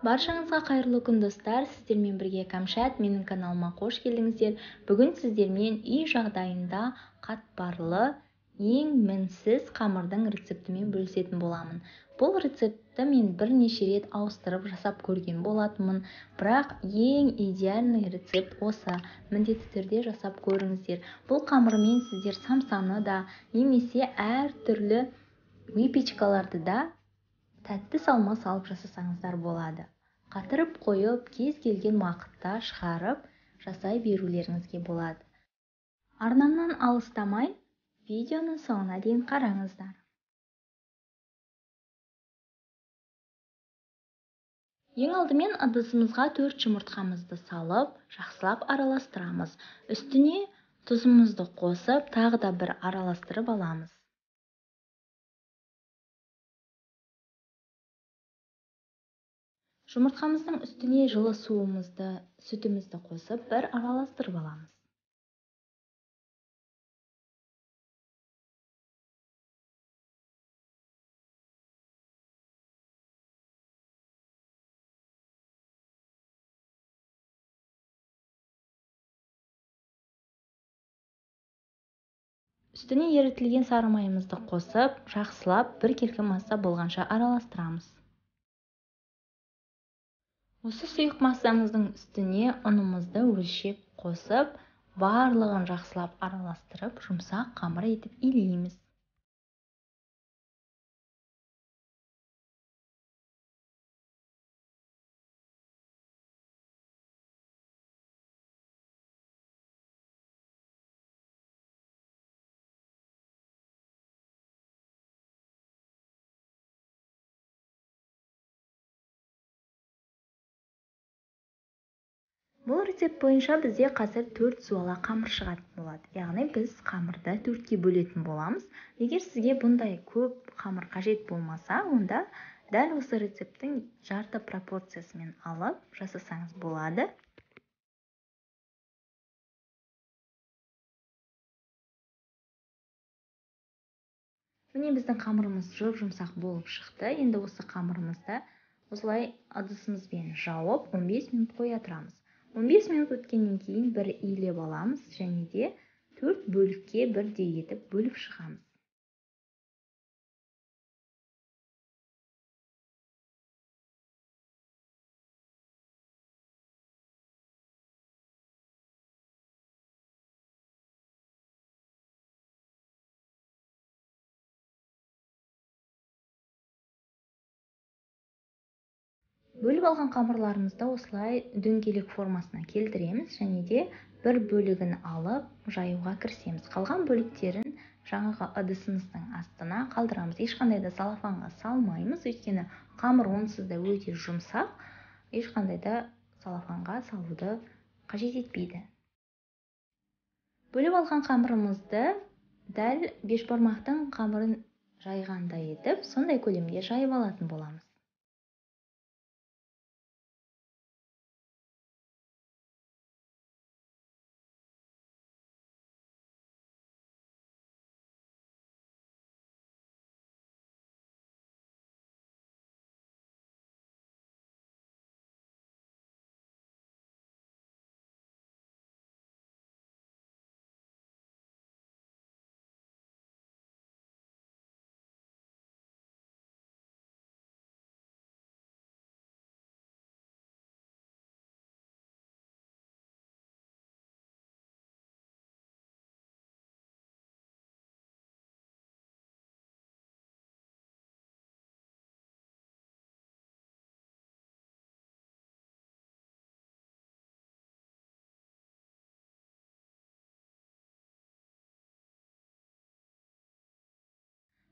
Баршаңызға қайырлы күн, достар! Сіздермен бірге Кәмшат, менің каналыма қош келдіңіздер. Бүгін сіздермен үй жағдайында қатпарлы ең мінсіз қамырдың рецептімен бөлісетін боламын. Бұл рецептті мен бірнеше рет ауыстырып жасап көрген болатынмын, бірақ ең идеальный рецепт осы. Міндетті түрде жасап көріңіздер. Бұл қамырмен сіздер самсаны да, немесе әртүрлі выпечкаларды да тәтті салма салып жасасаңыздар болады. Қатырып қойып, кез келген уақытта шығарып жасай берулеріңізге болады. Арнамнан алыстамай, видеоның соңына дейін қараңыздар. Ең алдымен ыдысымызға 4 жұмыртқамызды салып, жақсылап араластырамыз. Үстіне тұзымызды қосып, тағы да бір араластырып аламыз. Жұмыртқамыздың үстіне жылы суымызды, сүтімізді қосып, бір араластырып аламыз. Үстіне ерітілген сары майымызды қосып, жақсылап біркелкі масса болғанша араластырамыз. Осы сұйық массамыздың үстіне ұнымызды өлшеп қосып, барлығын жақсылап араластырып, жұмсақ қамыр етіп илейміз. Бұл рецепт бойынша бізде қазір 4 зуала қамыр шығатын болады. Яғни біз қамырды 4-ке бөлетін боламыз. Егер сізге бұндай көп қамыр қажет болмаса, онда дәл осы рецепттің жарты пропорциясымен алып жасасаңыз болады. Міне біздің қамырымыз жұп-жұмсақ болып шықты. Енді осы қамырымызды осылай ыдысымызбен жауып 15 минут қоя тұрамыз. 15 минут өткеннен кейін бір илеп аламыз және де 4 бөлікке бірдей етіп бөліп шығамыз. Бөліп алған қамырларымызды осылай дөңгелек формасына келтіреміз және де бір бөлігін алып жаюға кірісеміз. Қалған бөліктерін жаңағы ыдысымыздың астына қалдырамыз. Ешқандай да салафанға салмаймыз, өйткені қамыр онсыз да өте жұмсақ, ешқандай да салафанға салуды қажет етпейді. Бөліп алған қамырымызды дәл бешбармақтың қамырын жайғандай етіп, сондай көлемде жайып алатын боламыз.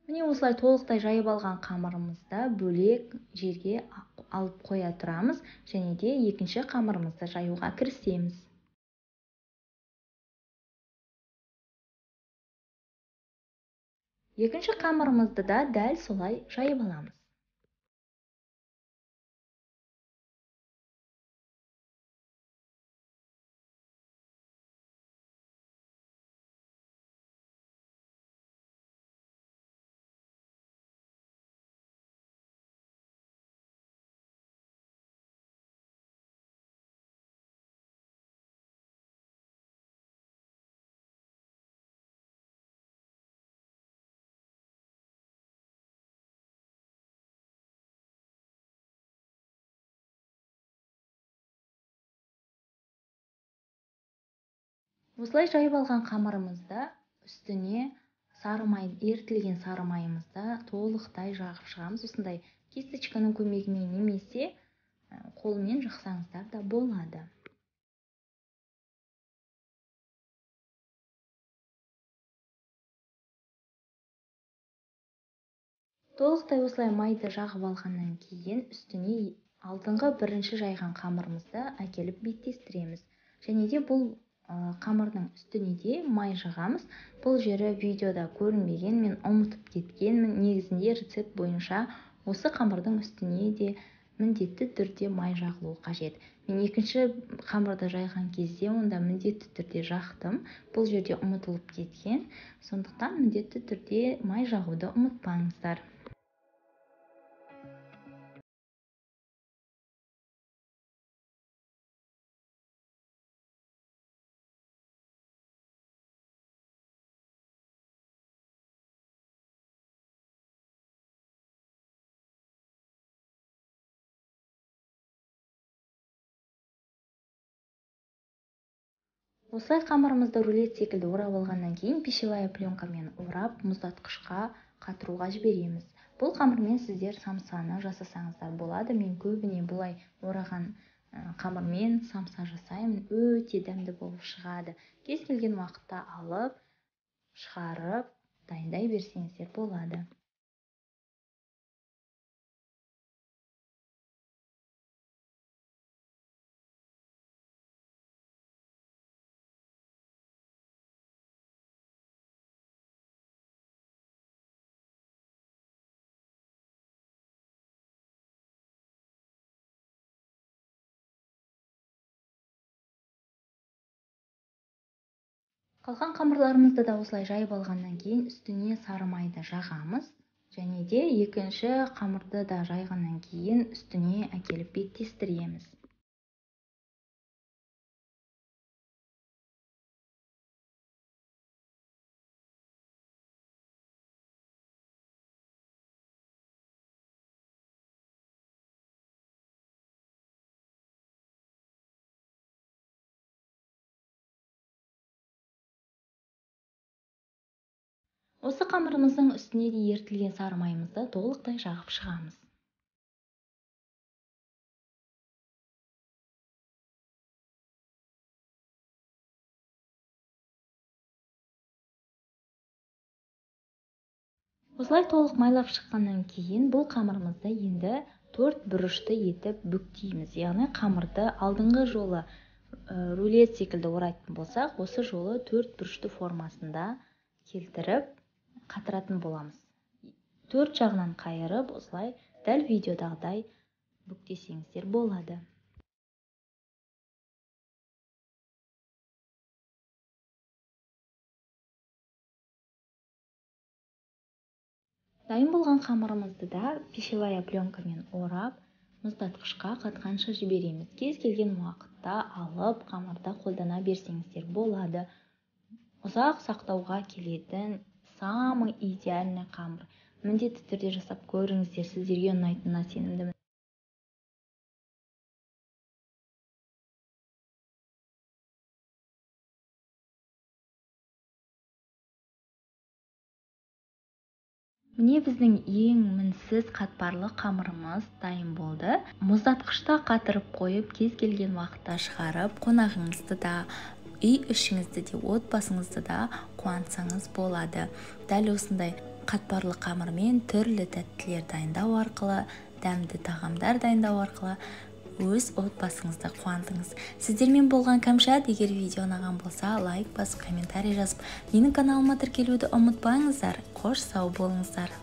Міне осылай толықтай жайып алған қамырымызды бөлек жерге алып қоя тұрамыз және де екінші қамырымызды жаюға кірісеміз. Екінші қамырымызды да дәл солай жайып аламыз. Осылай жайып алған қамырымызды үстіне сары май, ерітілген сары майымызды толықтай жағып шығамыз. Осындай кисточканың көмегімен немесе қолмен жақсаңыздар да болады. Толықтай осылай майды жағып алғаннан кейін үстіне алдыңғы бірінші жайған қамырымызды әкеліп беттестіреміз. Және де бұл қамырдың үстіне де май жағамыз. Бұл жері видеода көрінбеген, мен ұмытып кеткенмін. Негізінде рецепт бойынша осы қамырдың үстіне де міндетті түрде май жағылуы қажет. Мен екінші қамырды жайған кезде онда міндетті түрде жақтым. Бұл жерде ұмытылып кеткен. Сондықтан міндетті түрде май жағуды ұмытпаңыздар. Осылай қамырымызды рулет секілді орап алғаннан кейін пищевая пленкамен орап мұздатқышқа қатыруға жібереміз. Бұл қамырмен сіздер самсаны жасасаңыздар болады. Мен көбіне бұлай ораған қамырмен самса жасаймын. Өте дәмді болып шығады. Кез келген уақытта алып, шығарып, дайындай берсеңіздер болады. Қалған қамырларымызды да осылай жайып алғаннан кейін үстіне сары майды жағамыз. Және де екінші қамырды да жайғаннан кейін үстіне әкеліп беттестіреміз. Осы қамырымыздың үстіне де ерітілген сары майымызды толықтай жағып шығамыз. Осылай толық майлап шыққаннан кейін бұл қамырымызды енді төрт бұрышты етіп бүктейміз. Яғни қамырды алдыңғы жолы рулет секілді орайтын болсақ, осы жолы төрт бұрышты формасында келтіріп қатыратын боламыз. Төрт жағынан қайырып, осылай дәл видеодағыдай бүктесеңіздер болады. Дайын болған қамырымызды да пищевая пленкамен орап, мұздатқышқа қатқанша жібереміз. Кез келген уақытта алып, қамырды қолдана берсеңіздер болады. Ұзақ сақтауға келетін самый идеальный қамыр. Міндетті түрде жасап көріңіздер, сіздерге ұнайтынына сенімдімін. Міне біздің ең мінсіз қатпарлы қамырымыз дайын болды. Мұздатқышта қатырып қойып, кез келген уақытта шығарып, қонағыңызды да, үй ішіңізді де, отбасыңызды да қуантсаңыз болады. Дәл осындай қатпарлы қамырмен түрлі тәттілер дайындау арқылы, дәмді тағамдар дайындау арқылы өз отбасыңызды қуантыңыз. Сіздермен болған Кәмшат. Егер видео ұнаған болса, лайк басып, комментарий жазып, менің каналыма тіркелуді ұмытпаңыздар. Қош сау болыңыздар.